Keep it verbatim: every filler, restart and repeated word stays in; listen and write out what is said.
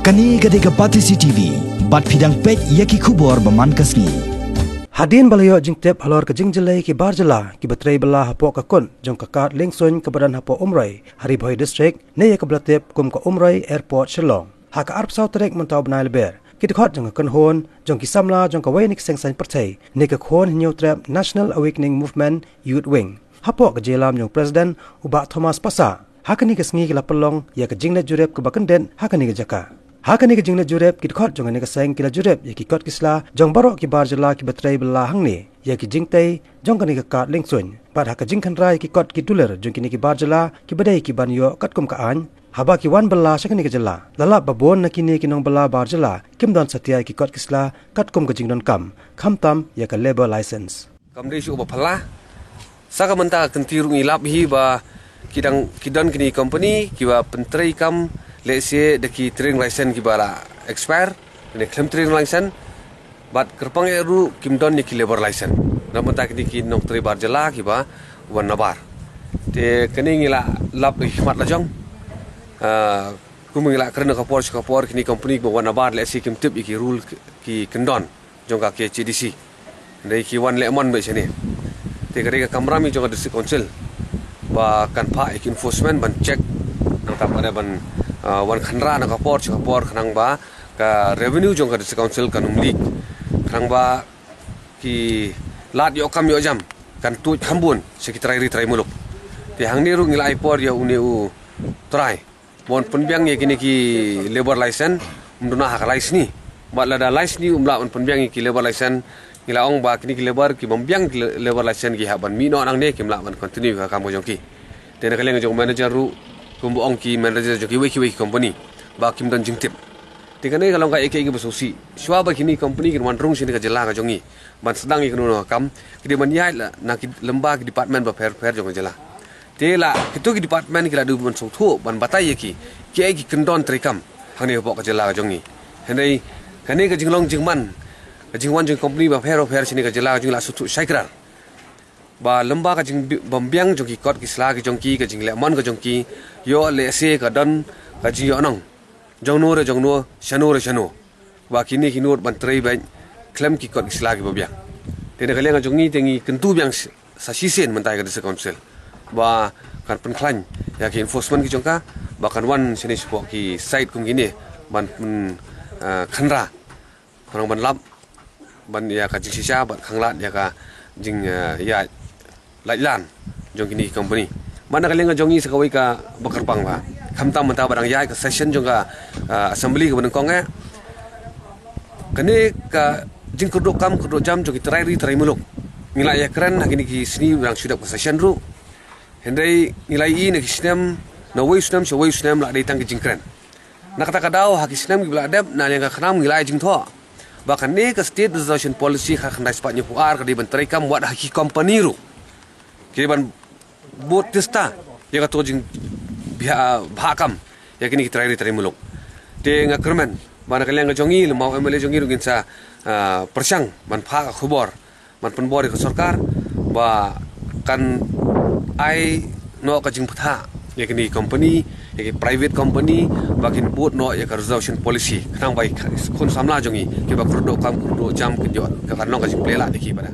Kane ka dei ka Batesi T V, bad phi dang peit ïa ki khubor ba man ka sngi. Hadien ba la ïoh jingtip halor ka jingjyllei ki bar jylla kiba trei bylla hapoh ka kut jong ka kad liengsuiñ kaba don hapoh Umroi ha Ri Bhoi District, ne ïa kaba la tip kum ka Umroi Airport Shillong, ha ka arphew saw tarik mynta u bnai Lber, ki dkhot jong ka kynhun jong ki samla jong kawei na ki seng saiñ pyrthei ne ka Khun Hynñiewtrep National Awakening Movement Youth Wing, hapoh ka jingïalam jong u President u Bah Thomas Passah, ha kane ka sngi ki la pynlong ïa ka jingleit jurip kaba kyndit ha kane ka jaka. Ha kane ka jingleit jurip, ki dkhot jong kane ka seng ki la jurip ïa ki kot ki sla jong baroh ki bar jylla kiba trei bylla hangne ïa ki jingtei jong kane ka kad liengsuiñ, bad ha ka jingkhynra ïa ki kot ki dulir jong kine ki bar jylla kiba dei ki ban ïoh katkum ka aiñ. Haba ki wan bylla sha kane ka jylla, la lap ba bun na kine ki nongbylla bar jylla kim don satia ïa ki kot ki sla katkum ka jingdonkam, khamtam ïa ka labour license. Kam dei shuh ba phylla. Sa ka mynta ka kynti ruh ngi lap hi ba ki dang, ki don kine ki company kiba pyntreikam lehse da ki trading license kiba la expire, ne khlem trading license. Bad kyrpang eh ruh kim don ïa ki labour license. Na mynta kine ki nongtrei bar jylla kiba wan nabar. Te kane ngi la lap da ki khmat la jong. Ah, kum ngi la kren na ka por sha ka por, kine ki company kiba wan nabar lehse kim tip ïa ki rule ki, ki kyndon jong ka K H A D C. Hynrei ki wan lehmon beit shane. Te ka dei ka kamram jong ka District Council ba kan phah ïa ki enforcement ban check, nangta pat ban, ah, wan khynra na ka por sha ka por, khnang ba ka revenue jong ka District Council kan ym leak, khnang ba ki lad ïoh kam ïoh jam kan tuid kham bun sha ki trai ri trai muluk. Te hangne ruh ngi la ai por ïa une u trai ban pynbiang ïa kine ki labour license, um duna ha ka lai sngi. Bad lada lai sngi um lah ban pynbiang ïa ki labour license, ngi la ong ba kine ki labour ki bym biang ki labour license ki hap ban mih noh nangne, kim lah ban continue ka kam ka jong ki. Te na ka liang jong manager ruh, kumba ong ki manager jong kiwei kiwei ki company, ba kim don jingtip. Te kane ka long kaei kaei kaba sngewsih. Shuwa ba kine ki company kin wan rung shane ka jylla ka jong ngi ban sdang ïa kano kano ka kam, ki dei ban ïaid la na ki lyngba ki department bapher bapher jong ka jylla. Te la kito ki department ki la dei ban sngewthuh ban batai ïa ki kiei ki kyndon treikam hangne hapoh ka jylla ka jong ngi. Hynrei kane ka jinglong jingman, ka jingwan jong ki company bapher bapher shane ka jylla ka jong ngi la sngewthuh shai kdar ba lyngba ka jingbymbiang jong ki kot ki sla ki jong ki, ka jinglehmon ka jong ki, ïoh lehse ka don ka jingïohnong jong no re jong no, shano re shano, ba kine ki nud ban trei beit khlem ki kot ki sla kiba biang. Te na ka liang ka jong ngi te ngi kyntu biang sa shisien mynta ïa ka District Council ba kan pynkhlaiñ ïa ki enforcement ki jong ka, ba kan wan shane shapoh ki site kum kine ban pyn, ah, khynra, khnang ban lap ban ïa ka jingshisha bad khanglad ïa ka jing, ah, ïa laitlan jong kine ki company. Bad na ka liang ka jong ngi sa kawei kaba kyrpang ba khamtam mynta ba dang ïaid ka session jong ka, ah, assembly kaba nyngkong eh, kane ka jingkyrduh kam kyrduh jam jong ki trai ri trai muluk ngi la ïakren ha kine ki sngi ba dang shu dep ka session ruh. Hynrei ngi la ïohi na ki snem, na wei u snem sha wei u snem la dei tang ki jingkren. Na kata ka daw ha ki snem kiba la dep, na liang ka KHNAM ngi la ai jingthoh ba kane ka State Reservation Policy khatkhyndai spah hynñiewphew ar ka dei ban treikam wat ha ki company ruh. Ki dei ban bud tista ïa kato ka jingbha, bha kam ïa kine ki trai ri trai muluk. Te nga kyrmen ba na ka liang ka jong ngi, lymne u M L A jong ngi ruh ngin sa, ah, pyrshang ban phah ka khubor ban pynbor ïa ka sorkar ba kan ai noh ka jingpynthah ïa kine ki company, ïa ki private company, ba kin bud noh ïa ka reservation policy, khnang ba ki khun samla jong ngi kiba kyrduh kam kyrduh jam kin ïoh ka, kan long ka jingpynlait ïa ki bad.